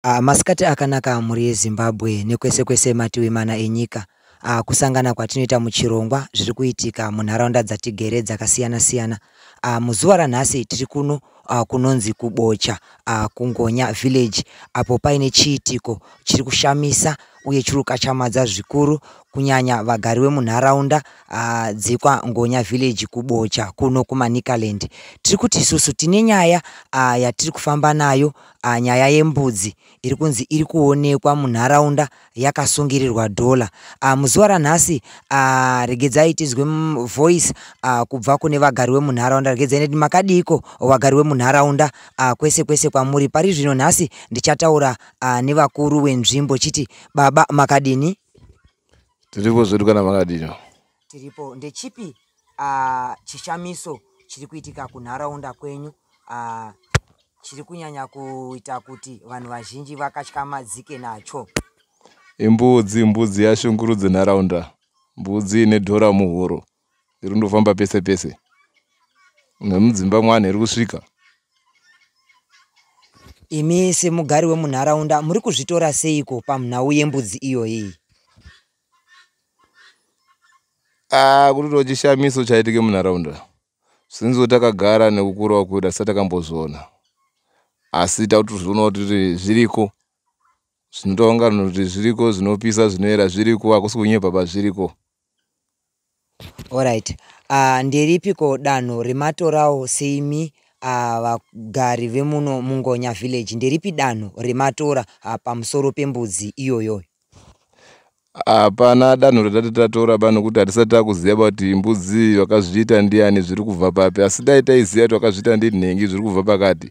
Masikati akanaka mhuri yeZimbabwe nekwese kwese mativi mana enyika. Kusangana kwatinoita muchirongwa zviri kuitika munharaunda dzatigere dzakasiyana siyana. Muzuva ranhasi tiri kuno kunonzi kuBocha kuNgonya village apo paine chiitiko chiri kushamisa uye chiri kukachamadza zvikuru kunyanya vagari vemunharaunda dzekwaNgonya village kuBocha kuno kuManicaland. Tiri kuti isusu tine nyaya yatiri kufamba nayo, nyaya yembudzi iri kunzi iri kuonekwa munharaunda yakasungirirwa dhola. Muzuva ranhasi regedzai tizwe voice kubva kune vagari vemunharaunda. Regedzai neti makadiiko vagari vemunharaunda kwese kwese kwamuri. Pari zvino nhasi ndichataura nevakuru venzvimbo chiti baba makadini? Tiripo zvedu kana makadini. Tiripo. Ndechipi chishamiso chiri kuitika kunharaunda kwenyu chiri kunyanya kuita kuti vanhu vazhinji vakatyamadzike nacho? Imbudzi, mbudzi yashungurudza nharaunda. Mbudzi ine dhora muhuro iri kundofamba pese pese. Nemudzimba mwanhu iri kusvika. Imi semugari wemunharaunda muri kuzvitora seiko panhau yembudzi iyoyi? Kutoti chishamiso chaitike munharaunda. Sinzi takagara nekukurawo kwedu asati takambozviona. Asi takutozviona kuti zviriko. Zvinotaura kuti zviriko, zvinopisa, zvinoera zviriko, hakusi kunyepa pazviriko. Alright. Nderipiko danho rematorawo seimi vagari vemuno muNgonya village? Nderipi danho rematora pamusoro pembudzi iyoyo? Hapana danho ratati tatora pano kuti hatisati takuziva kuti mbudzi vakazviita ndiani, zviri kubva papi. Asi dai taiziva kuti vakazviita ndinhengi, zviri kubva pakati.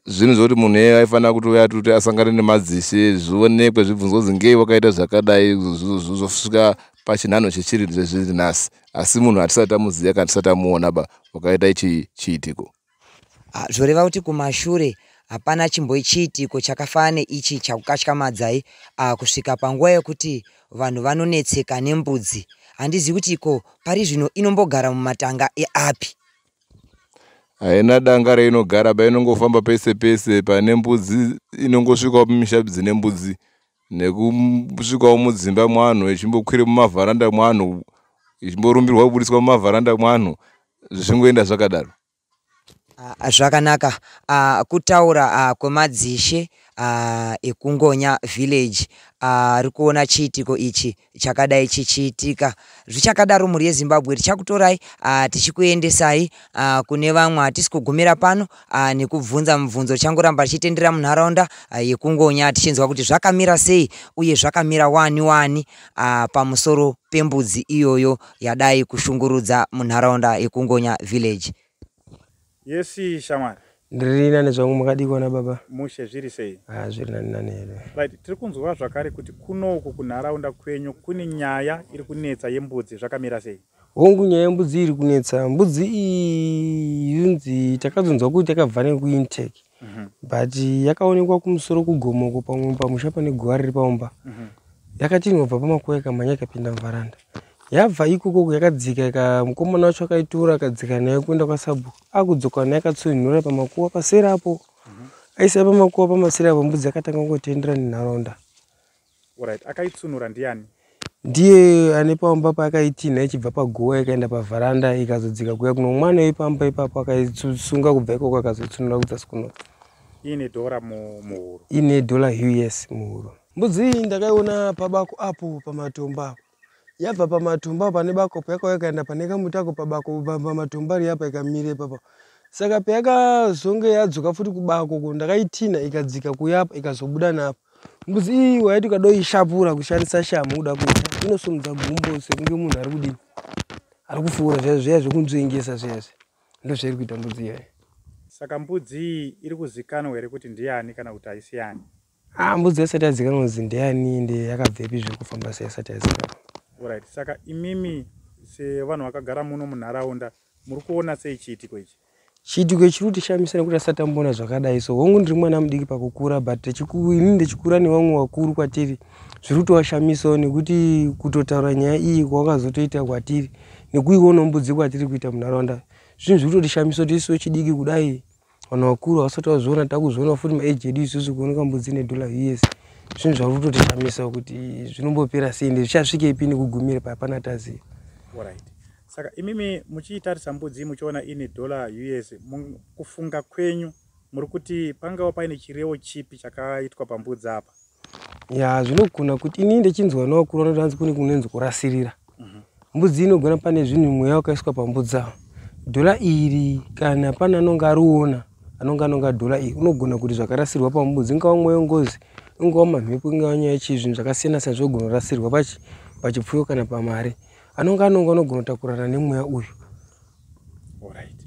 Zvinhu zvokuti munhu iyeye aifanira kuti uya kuti asangane nemadzishe, zvionekwe, zvibvunzwe kuti ngei wakaita zvakadai, zvosvika pachinhanho chechiri zvezviri nhasi. Asi munhu hatisati tamuziva kana tisati tamuona ba wakaita ichi chiitiko. Zvoreva kuti kumashure hapana chimbochiitiko chakafanana neichi chakukatyamadzai kusvika panguva yekuti vanhu vanonetseka nembudzi. Handizivi kuti iko pari zvino inombogara mumatanga api. Haina danga reinogara ba, inongofamba pese pese pane mbudzi, inongosvikawo mumisha dzine mbudzi nekusvikawo mudzimba mwanhu, ichimbokwira mumavharanda mwanhu, ichimborumbirwa kubudiswa mumavharanda mwanhu, zvichingoenda zvakadaro. Zvakanaka. Kutaura kwemadzishe ekuNgonya village ari kuona chiitiko ichi chakadai chichiitika. Zvichakadaro mhuri yeZimbabwe tichakutorai tichikuendesai kune vamwe. Hatisi kugumira pano nekubvunza mubvunzo, tichangoramba tichitendera munharaunda yekuNgonya tichinzwa kuti zvakamira sei uye zvakamira wani wani pamusoro pembudzi iyoyo yadai kushungurudza munharaunda yekuNgonya village. Yesi shamwari. Ndiri nani zvangu, makadikona baba? Mushe, zviri sei? Zviri nani nani here. Right, tiri kunzwa zvakare kuti kunoku kunharaunda kwenyu kune nyaya iri kunetsa yembudzi, zvakamira sei? Hongu, nyaya yembudzi iri kunetsa. Mbudzi iyi yunzi takazonzwa kuti yakabva nekuintake, but yakaonekwa kumusoro kugomoko pamwe pamusha pane guva riri paumba. Yakati inobva pamakuva ikamhanya ikapinda muvharanda. Yabva ikoko yakadzika, mukomana wacho akaitora akadzika nayo kuenda kwasabhuku. Akudzoka nayo akatsunhura pamakuva paseri apo. Aisa pamakuva pamaseri apo, mbudzi yakatanga kungotendera nenharaunda. Alright, akaitsunura ndiani? Ndiye ane pamba paakaitinha ichibva paguva ikaenda pavharanda ikazodzika kuya kuno mwana wepamba ipapo, akaisunga kubva ikoko akazotsunura kudzasi kuno. Iine dhora muhuro. Ine dhola US muhuro. Mbudzi iyi ndakaiona pabako apo pamatombo apo. Yabva pamatombo apo pane bako apo yakauya ikaenda pane kamuti ako pabako pamatombo ari apa ikamira ipapo. Saka payakazonge yadzoka futi kubako uko ndakaitinha ikadzika kuya apa ikazobuda napo. Mbudzi iyi waiti ukadoishapura kushandisa shamhu kuda kuita inosumudza gumbo sekunge munhu ari kudini, ari kupfuura zviya zviya zvekunzvengesa zviya zviya, ndozvairi kuita mbudzi iyoyo. Saka mbudzi iyi iri kuzikanwa here kuti ndiani kana kuti haisi yani? Mbudzi isati yazikanwa kunzi ndiani ende yakabvepi, zviri kufamba sei isati yazikanwa. Alright, saka imimi sevanhu vakagara muno munharaunda muri kuona sei chiitiko ichi? Chiitiko chiri kutishamisa nekuti asati tamboona zvakadai. So hongu ndiri mwana mudiki pakukura, but inini ndichikura nevamwe vakuru kwatiri zviri kutovashamisawo nekuti kutotaura nyaya iyi kwawakazotoita kwatiri nekuiona mbudzi kwatiri kuita munharaunda zvinhu zviri kutotishamisa kuti isu vechidiki kudai Vanhu vakuru havasati vazviona, takuzviona futi maeji edu isusu kuoneka mbudzi nedhola US. Zvinhu zvari kutotishamisa kuti zvinombopera sei ende zvichasvikepi nekugumira pa hapana taziva. Alright. Saka imimi muchiitarisa mbudzi muchiona ine dollar US, kufunga kwenyu muri kuti pangava paine chirevo chipi chakaitwa pambudzi apa? Ya, zvinogona kuti inini ndechinzwa nevakuru vanoti hanzi kune kunonzi kurasirira. Mbudzi inogona pane zvinhu mweya wakaiswa pambudzi apa. Dhola iri kana pane anonge ariona anonge anonga dhola iri unogona kuti zvakarasirwa pambudzi ingava mweya wengozi, ingava mamhepo, ingava nyaya chii, zvinhu zvakasiyana siyana zvinogona kurasirwa pachipfuyo kana pamari. Anonge anonga unogona kutakurana nemweya uyu. Alright.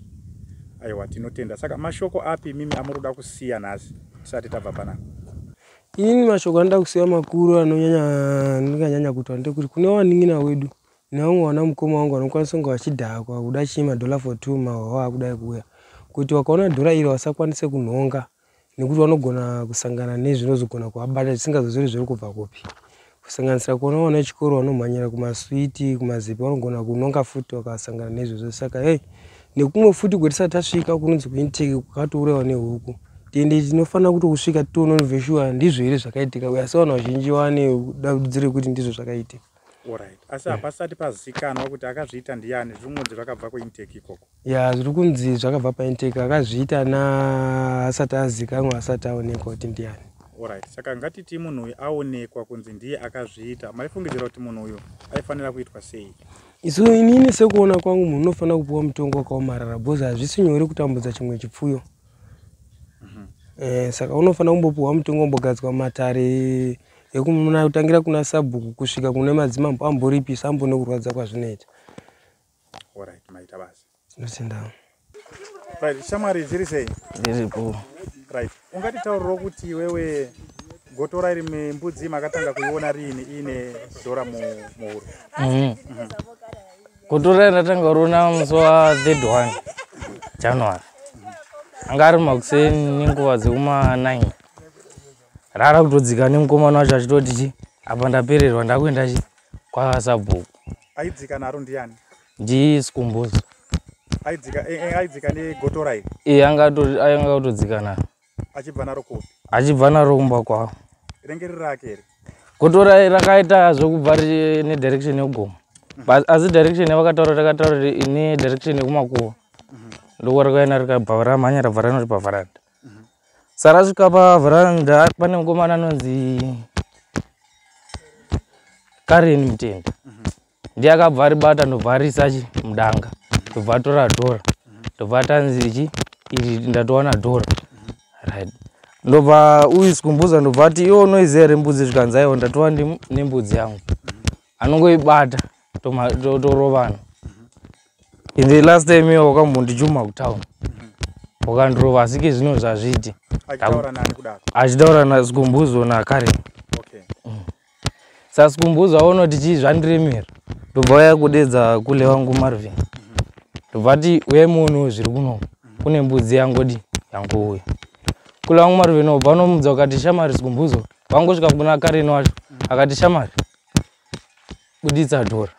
Aiwa, tinotenda. Saka mashoko api imimi amuri kuda kusiya nhasi tisati tabva panapa? Inini mashoko anoda kusiya makuru anonyanya ndinganyanya kutaura ndekuti kune vanin'ina wedu nevamwe vana mukoma vangu vanokwanisa kunge vachidhakwa kuda chii madhola for 2 mahwawa akudai kuuya kuti vakaona dhora iri vasakwanise kunhonga nekuti vanogona kusangana nezvinozogona kuvabata zvisingazozori zviri kubva kupi, kusanganisira kuona vana vechikoro vanomhanyira kumaswiti kumazipi vanogona kunonga futi vakasangana neizvozvo. Saka hei nekumwe futi kwetisati tasvika kunonzi kuintake kwakatourayiwa nehuku, tiende tinofanira kutokusvika titoona veshuwa ndizvo here zvakaitika uye asi vanhu vazhinji vane dambudziko rekuti ndizvo zvakaitika. Alright. Asi hapasati pazikanwa kuti akazviita ndiani, zviri kungonzi zvakabva kuintake ikoko. Ya, zviri kunzi zvakabva paintake, akazviita asati azikanwa, asati aonekwa kuti ndiani. Alright. Saka ngatiti munhu uyu aonekwa kunzi ndiye akazviita, maifungidzira kuti munhu uyu aifanira kuitwa sei? Isu inini sekuona kwangu munhu unofanira kupiwa mutongo wakaomarara because hazvisi nyore kutambudza chimwe chipfuyo. Saka unofanira kumbopiwa mutongo umbogadzwa matare ekutangira kuna sabhuku kusvika kune madzimambo amboripisa ambone kurwadza kwazvinoita. Alright, maita basa. Tinotenda. Right, shamwari zviri sei? Ndiripo. Right. Ungatitaurirawo kuti iwewe gotora iri mbudzi makatanga kuiona riini iine dhora muhuro? Gotora ndatanga kuriona musi wa 31 January. Anga ari makuseni nenguva dzekuma 9. Rara kutodzika nemukomana wacho achitoti chi apa ndapererwa ndakuenda chi kwasabhuku. Aidzika naro ndiani? NdiSikumbuzo. Aidzika aidzika negotora iri? Iye anga atodzika naro. Achibva naro kupi? Achibva naro kumba kwavo. Rinenge riri rake here? Gotora rakaita zvekubva nedirection yekugoma. Asi direction yavakataura takataura nedirection yekumakuva. Ndokwarakaenda rikabva ramhanya rabva ranoti pavharanda. Sarasvika pavharanda pane mukomana anonzi Karen Mutenda. Ndiye akabva aribata ndobva arisa chi mudanga. Ndobva atora dhora. Ndobva atanzi chi iri ndatowana dhora. Right. Ndobva uyu Sikumbuza ndobva ati iwe unoiziva here mbudzi, zvikanzi aiwa ndatowa nembudzi yangu. Anongoibata torovana. In the last time iwe wakambondichuma kutown. Wakandirova asi ke zvino zvazviiti. Achitaura nani kudaro? Achitaura naSikumbuzo naKaren. Okay. SaSikumbuzo aona kuti chii zvandiremera. Ndobva uya kudedza kule wangu Marvin. Ndobva ati uyai muonewo zviri kuno. Kune mbudzi yangodi yangouya. Kule wangu Marvin obva anomudza ukati shamari Sikumbuzo. Vangosvika kuna Karen wacho akati shamari buditsa dhora.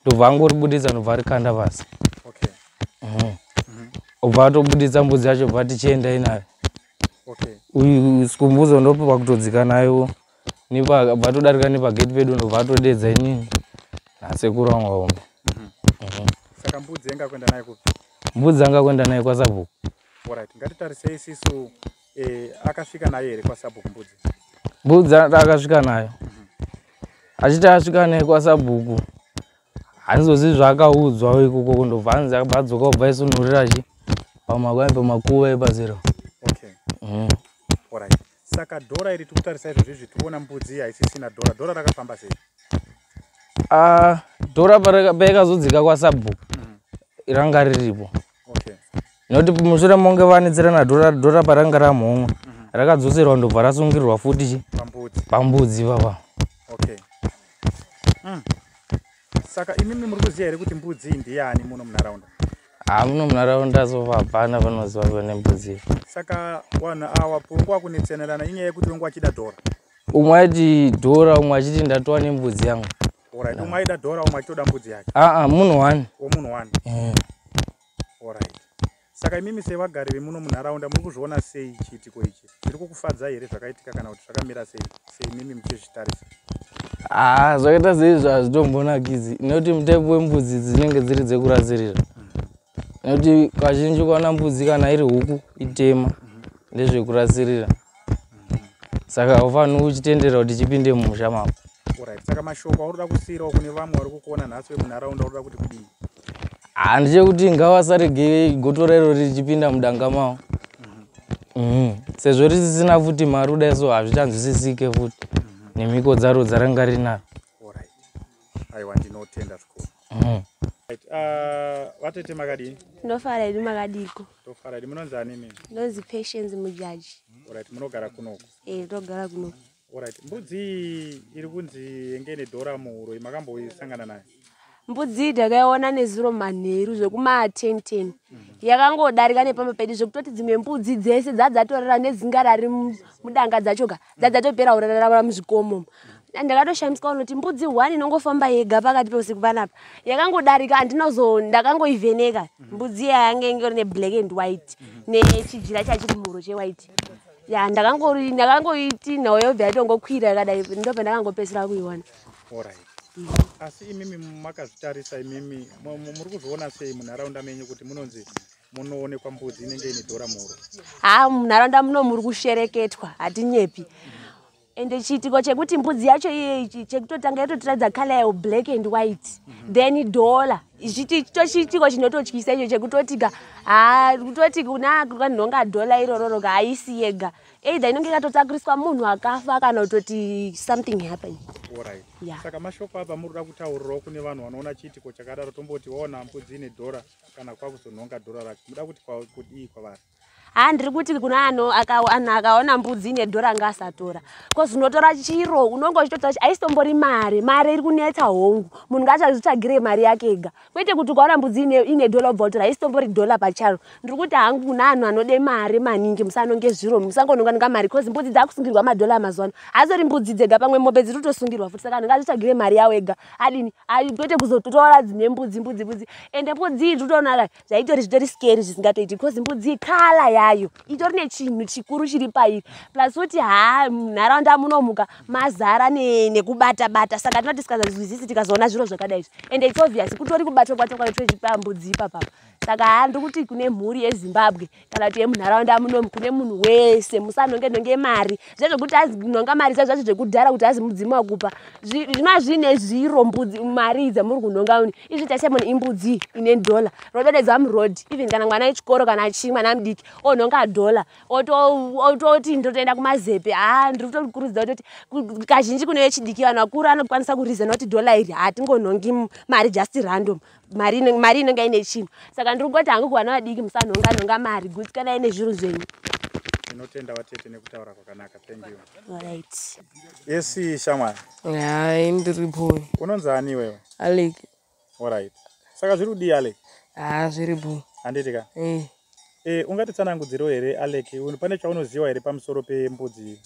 Ndobva angoribuditsa ndobva arikanda pasi. Okay. Obva atobuditsa mbudzi yacho obva tichiendai nayo. Okay. Uyu Sikumbuzo ndopa kutodzika nayo. Nipa atodarika nepagate pedu ndobva atodedza inini nasekuru wangu wahombe. Saka mbudzi yanga kuenda nayo kupi? Mbudzi anga kuenda nayo kwasabhuku. Alright, ngatitarisei isisu akasvika nayo here kwasabhuku mbudzi? Mbudzi akasvika nayo. Achiti asvika nayo kwasabhuku handizozivi zvaakaudzwa ikoko ndobva anzi akabva adzoka kubva isunhurira chi pamakuva epazero. Okay. Alright. Saka dhora iri tikutarisa izvozvi izvi tikuona mbudzi haisisina dhora. Dhora rakafamba sei? Dhora paikazodzika kwasabhuku ranga riripo. Okay. Nekuti mushure monge vanetserana dhora paranga ramhomwe rakadzoserwa ndobva rasungirirwa futi chi pambudzi. Pambudzi papa. Okay. Saka imimi muri kuziva here kuti mbudzi ndiyani muno munharaunda? Muno munharaunda sofa hapana vanoziva vane mbudzi. Saka vanhu ava pfungwa kunetsenerana inyaya yekuti vangu vachida dhora. Umwe aiti dhora, umwe achiti ndatowa nembudzi yangu. Alright, umwe aida dhora, umwe achitoda mbudzi yake. Munhu one. Munhu one. Alright. Saka imimi sevagari vemuno munharaunda muri kuzviona sei chiitiko ichi? Zviri kukufadza here zvakaitika kana kuti zvakamira sei seimimi muchizvitarisa? Haa, zvakaita seizvo hazvitombonakidzi nekuti mutepo wembudzi dzinenge dziri dzekurasirira. Nekuti kazhinji ukaona mbudzi kana iri huku itema ndezvekurasirira. Saka haufaniri kuchitendera kuti chipinde mumusha mako. Alright. Saka mashoko auri kuda kusiirawo kune vamwe vari kukuona nhasi vemunharaunda uri kuda kuti kudii? Handechekuti ngavasarege gotora iro richipinda mudanga mavo. Sezvo risisina futi mari kudai so hazvichanzwisisike futi nemhiko dzaro dzaranga rinaro. Alright. Aiwa, ndinotenda zvikuru. Right. Vatete makadini? Ndofara hedu, makadiko? Tofara hedu. Munonzi ani mimi? Ndonzi Patience Mujaji. Alright, munogara kunoku? Eh, ndogara kunoku. Alright. Mbudzi iyi iri kunzi yenge ine dhora muhuro, makamboisangana nayo? Mbudzi iyi ndakaiona nezuro manheru zvekuma 10 10. Yakangodarika nepamba pedu zvekutoti dzimwe mbudzi dzese dzadzatorara nedzingarari mudanga dzachoka dzadzatopera kurarara muzvikomo. Ndakatoshamiswa kuti mbudzi 1 inongofamba yega pakati peusiku panapa. Yakangodarika, handinozo ndakangoivheneka. Mbudzi iya yange ingori neblack and white nechijira chachiri muhuro chewhite. Ya, ndakangoiti nhau yobva yatongokwira yakadai, ndobva ndakangopedzisira kuiona. Alright. Asi imimi makazvitarisa imimi muri kuzviona sei munharaunda menyu kuti munonzi munoonekwa mbudzi inenge ine dhora muhuro? Haa, munharaunda muno muri kushereketwa, hatinyepi. Ende chiitiko chekuti mbudzi yacho iye chekutotanga yatotiratidza colour yayo black and white, then dollar, ichiti chiitiko chinototyisa icho chekutotika haa, kutoti kuna kanhonga dollar irororo haisi yega, either inonge yakatotakuriswa munhu akafa kana kutoti something happen. Alright. Yeah. Saka mashoko apa muri kuda kutaurirawo kune vanhu vanoona chiitiko chakadaro, tomboti waona mbudzi ine dhora kana kwakuzonhonga dhora racho, muda kuti kudii kwavari? Haa, ndiri kuti kuna anhu akaona mbudzi ine dhora ngaasatora, cause unotora chiro unonge uchitotora haisitombori mari. Mari iri kunetsa, hongu. Munhu ngaachazvitsvagire mari yake ega, kwete kuti ukaona mbudzi ine dhora ubva utora. Haisitombori dhora pacharo. Ndiri kuti hangu kuna anhu anode mari maningi, musanonge zviro, musangononga mari, cause mbudzi dzakusungirwa madhora mazuva ano. Haasori mbudzi dzega, pamwe mombe dziri kutosungirwa futi. Saka anhu ngaazvitsvagire mari yawo ega, adini, kwete kuzotora dzine mbudzi mbudzi mbudzi. Ende mbudzi iyi ndikutoona zvaitori zvitori scary zvisingatoiti, because mbudzi colour yayo itori nechinhu chikuru chiri pairi, plus kuti haa, munharaunda munomuka mazara nekubata bata. Saka tinoti tikazazwisisi tikazoona zviro zvakadai izvi, ende it's obvious kutori kubatwa kwatwa kwaitwa mbudzi ipapapa. Saka haa, ndiri kuti kune mhuri yeZimbabwe kana kuti yemunharaunda munomu, kune munhu wese, musanonge nonge mari zvezvekuti azi nonga mari zvacho zvekudhara kuti azi mudzimu wakupa zvinova zvine zviro. Mbudzi, mari idzi dzamuri kunhonga uni izvi tasemoni imbudzi ine dhola rodonedza muroad, even kana mwana wechikoro kana chii, mwana mudiki onhonga dhola ototi ndotoenda kumazepe. Haa, ndiri kutokurudzira kutoti kazhinji kune vechidiki, vanhu vakuru anokwanisa kureasona kuti dhola iri hatingonhongi mari just random, mari inonge ine chinhu. Saka ndiri kungoti hangu kuvana vadiki, musanhonga nhonga mari, gutsikanai nezviro zvenyu. Tinotenda vatete nekutaura kwakanaka, thank you. Alright. Yes, shamwari. Hayi, ndiripo. Unonzi ani iwewe? Alec. Alright, saka zviri kudii, Alec? Haa, zviripo. Handiti ka? Eh. E, ungatitsanangudzirewo here, Alec, pane chaunoziva here pamusoro pembudzi iyi?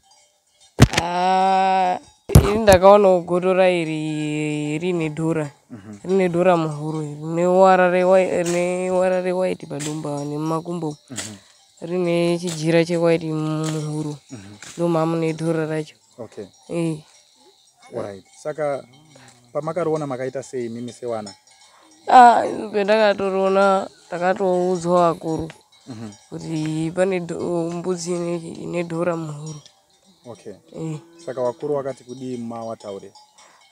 Haa, ini ndakaonawo gotora iri rine dhora, rine dhora muhuro, rine wara rewhite padumba nemumakumbo, rine chijira chewhite muhuro, ndomamune dhora racho. Okay. Eh. Alright, saka pamakariona makaita sei mimi sewana? Ah, pendakatoriona takatoudzwa vakuru kuti pane mbudzi ine dhora muhuro. Okay. Eh. Saka vakuru vakati kudii mawataure?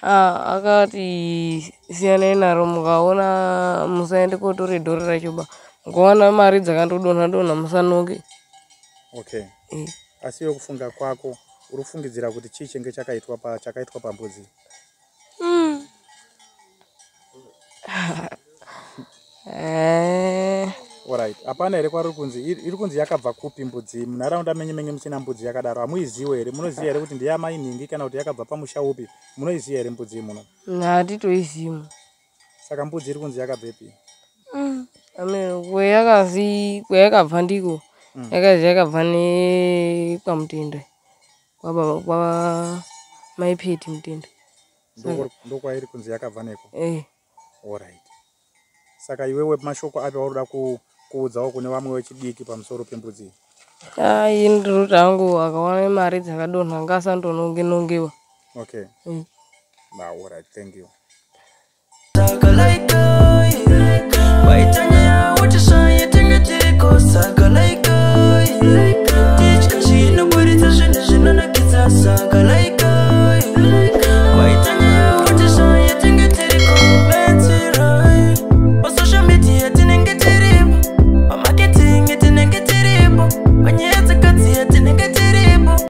Ah, akati siyanai naro, mukaona musaende kotore dhora racho ba, mukaona mari dzakandodonha donha musanoke. Okay. Eh. Asi iwe kufunga kwako uri kufungidzira kuti chii chenge chakaitwa pambudzi? Eh, Alright, hapana here kwariri kunzi iri kunzi yakabva kupi mbudzi? Munharaunda menyu menge musina mbudzi yakadaro, hamuiziwe here? Munoziva here kuti ndeyamai nhingi kana kuti yakabva pamusha upi? Munoiziva here mbudzi iyi muno? Hatitoizimu. Saka mbudzi iri kunzi yakabvepi? Ameno kweyakazi kweyakabva ndiko. Yakazi yakabva nekwamutenda, kwababa kwa maipeti Mutenda. Ndokwairi kunzi yakabva neko? Eh. Alright, saka iwewe mashoko api wauri kuda Kuudzawo kune vamwe vechidiki pamusoro pembudzi iyi? Ai, ndiri kuti hangu akawana mari dzakadonha ngaasandononge-nongewa. Okay. All right, thank you. Takalaita.